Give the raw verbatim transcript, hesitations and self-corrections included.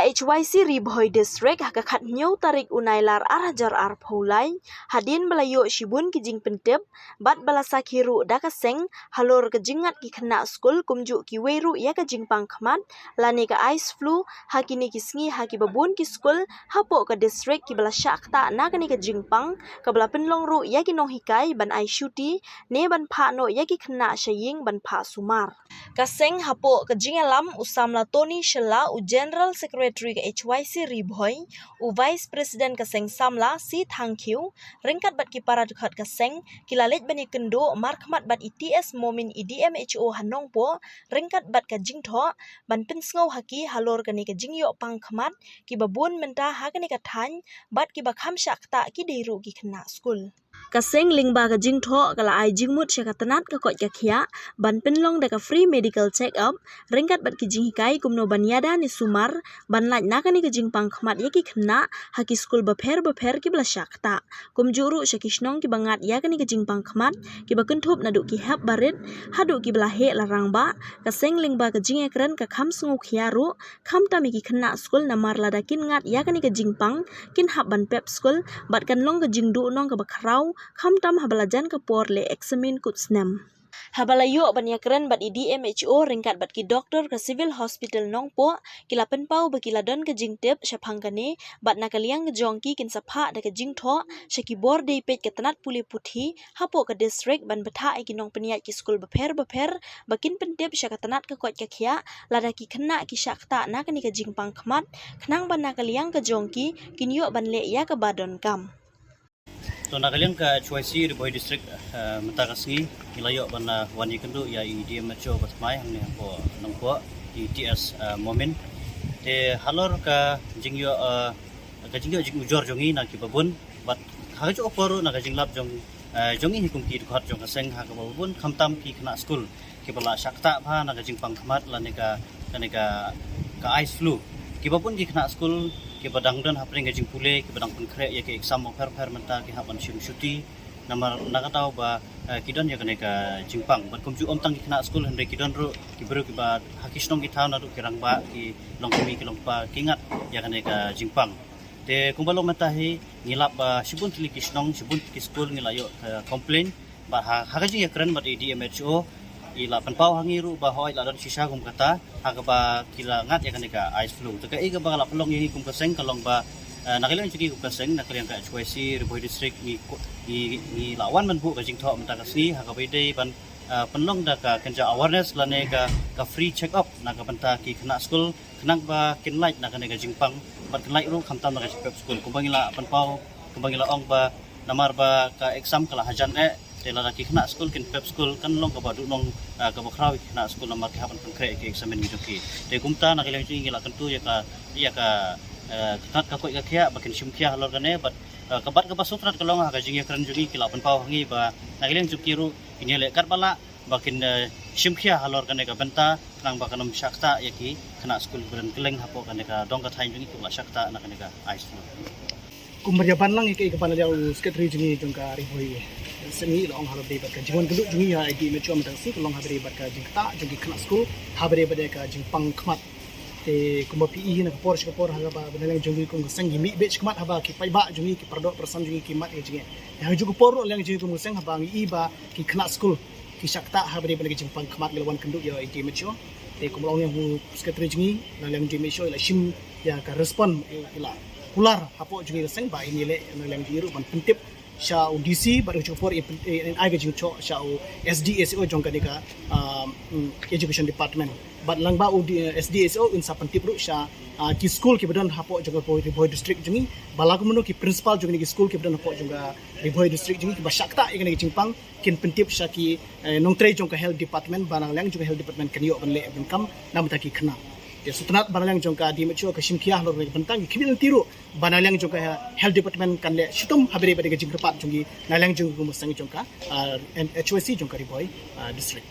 H Y C Ri Bhoi District ha ka khathynñiew tarik u Nailar ar hajar arphew lai, hadien ba la ïoh shibun ki jingpyntip bad ba la sakhi ruh da ka seng halor ka jingngat ki khynnah skul kumjuh kiwei ruh ïa ka jingpang khmat lane ka ice flu ha kine ki sngi ha kiba bun ki skul hapoh ka district kiba la shah ktah na kane ka jingpang kaba la pynlong ruh ïa ki nonghikai ban ai shuti ne ban phah noh ïa ki khynnah sha ïing ban phah sumar. Ka seng hapoh ka jingïalam u samla Tony Shylla, u General Secretary ka H Y C Ri Bhoi, u Vice President ka seng samla C Thangkhiew, ryngkat bad ki para dkhot ka seng ki la leit ban ïakynduh markhmat bad i T S Momin, i D M H O ha Nongpoh, ryngkat bad ka jingthoh ban pynsngew ha ki halor kane ka jingïoh pang khmat kiba bun mynta ha kane ka thaiñ bad kiba kham shah ktah ki dei ruh ki khynnah skul. Ka seng lyngba ka jingthoh ka la ai jingmut sha ka tnat ka koit ka khiah ban pynlong da ka free medical check up ryngkat bad ki jinghikai kumno ban ïada ne sumar ban lait na kane ka jingpang khmat ïa ki khynnah ha ki skul bapher bapher kiba la shah ktah, kumjuh ruh sha ki shnong kiba ngat ïa kane ka jingpang khmat kiba kynthup naduh ki hep barit haduh kiba la heh la rangbah. Ka seng lyngba ka jingïakren ka kham sngewkhia ruh khamtam ïa ki khynnah skul namar lada kin ngat ïa kane ka jingpang kin hap ban pep skul bad kan long ka jingduhnong kaba khraw khamtam haba la jan ka por leh eksamin kut snem. Haba la ïoh ban ïakren bad i D M H O ryngkat bad ki doktor ka Civil Hospital Nongpoh, ki la pynpaw ba ki la don ka jingtip shaphang kane bad na ka liang ka jong ki kin sa phah da ka jingthoh sha ki bor dei peit ka tnat pule puthi hapoh ka district ban bthah ïa ki nongpynïaid ki skul bapher bapher ba kin pyntip sha ka tnat ka koit ka khiah lada ki khynnah ki shah ktah na kane ka jingpang khmat khnang ba na ka liang ka jong ki kin ïoh ban leh ïa kaba donkam. To na ka liang ka H Y C Ri Bhoi District, eh, mynta ka sngi ngi la ïoh ban, eh, wan ïakynduh ïa i D M H O ba thymmai hangne hapoh Nongpoh, i T S, eh, Momin. Te halor ka jingïoh, eh, ka jingïoh jingujor jong ngi na kiba bun bad ha kajuh ka por ruh na ka jinglap jong, eh, jong ngi hi kum ki dkhot jong ka seng ha kaba bun khamtam ki khynnah skul kiba la shah ktah bha na ka jingpang khmat lane ka, kane ka, ka ice flu. Kiba bun ki khynnah skul kiba dang don hapdeng ka jingpule kiba dang pynkhreh ïa ki exam bapher bapher mynta ki hap ban shim shuti namar na ka daw ba, eh, ki don ïa kane ka jingpang. Bad kumjuh ym tang ki khynnah skul hynrei ki don ruh ki briew kiba ha ki shnong ki thaw naduh ki rangbah ki longkmie ki longkpa ki ngat ïa kane ka jingpang. Te kumba long mynta hi ngi lap ba shibun tylli ki shnong, shibun ki skul ngi la ïoh, eh, complain. Bad ha, ha ka jingïakren bad i D M H O i la pynpaw ha ngi ruh ba hooid la don shisha kum kata ha kaba ki la ngat ïa kane ka ice flu. Te kaei kaba la pynlong ïa ngi kum ka seng ka long ba, eh, na ka liang jong ngi kum ka seng, na ka liang ka H Y C Ri Bhoi District ngi, ngi, ngi la wan ban buh ka jingthoh mynta ka sngi ha kaba ïadei ban, eh, pynlong da ka kynja awareness lane ka, ka free check up na ka bynta ki khynnah skul khnang ba kin lait na kane ka jingpang bad kin lait ruh khamtam na ka jingpep skul. Kumba ngi la pynpaw, kumba ngi la ong ba namar ba ka exam ka la hajan eh, te lada ki khynnah skul kin pep skul kan long kaba duhnong, ah, kaba khraw ïa ki khynnah skul namar ki hap ban pynkhreh ïa ki eksamin jong ki. Te kumta na ka liang jong ngi ngi la kyntu ïa ka, ïa ka, eh, ka tnat ka koit ka khiah ba kin shim khia halor kane bad, eh, ka bad kaba sngewtynnat ka long ha ka jingïakren jong ngi ki la pynpaw ha ngi ba na ka liang jong ki ruh kin ïaleh katba lah ba kin, eh, shim khia halor kane ka bynta khnang ba kan ym shah ktah ïa ki khynnah skul ba don kylleng hapoh kane ka dong ka thaiñ jong ngi kiba la shah ktah na kane ka ice flu. Kumba ïa ban lang ïa ka, ïa ka ban ïa u secretary jong ngi jong ka Ri Bhoi, sa ngi la ong ha ba dei bad ka jingwan kynduh jong ngi ha i D M H O mynta ka sngi ka long ha ba dei bad ka jingktah jong ki khynnah skul ha ba dei bad ka jingpang khmat. Te kumba phi i na ka por sha ka por ha kaba na liang jong ngi kum ka seng ngi mih beit shakhmat haba ki paidbah jong ngi ki paradoh parasam jong ngi ki mad ïa ka jingeh. Te ha kajuh ka por ruh na liang jong ngi kum ka seng haba ngi i ba ki khynnah skul ki shah ktah ha ba dei bad ka jingpang khmat ngi la wan kynduh ïa i D M H O. Te kumba la ong ïa u secretary jong ngi na liang D M H O i la shim ïa ka respond, i la kular hapoh jong ngi ka seng ba in ïaleh na liang jong ngi ruh ban pyntip sha u D C bad ha kajuh ka por in, in ai ka jingthoh sha u S D S E O jong kane ka, um, mm, education department. Bad lyngba u D-, S D S E O in sa pyntip ruh sha, ah, ki skul kiba don hapoh jong ka Ri Bhoi district jong ngi. Ba la kumno ki principal jong kine ki skul kiba don hapoh jong ka Ri Bhoi district jong ngi kiba shah ktah ïa kane ka jingpang kin pyntip sha ki, eh, nongtrei jong ka health department ba na liang jong ka health department kan ïoh ban leh ban kam na bynta ki khynnah. Te sngewtynnat ba na liang jong ka D M H O ka shim khia halor kane ka bynta, ngi khmih lynti ruh ba na liang jong ka health department kan leh shitom ha ba dei bad ka jingkyrpad jong ngi na liang jong ka kum ka seng jong ka, ah, H Y C jong ka Ri Bhoi, ah, district.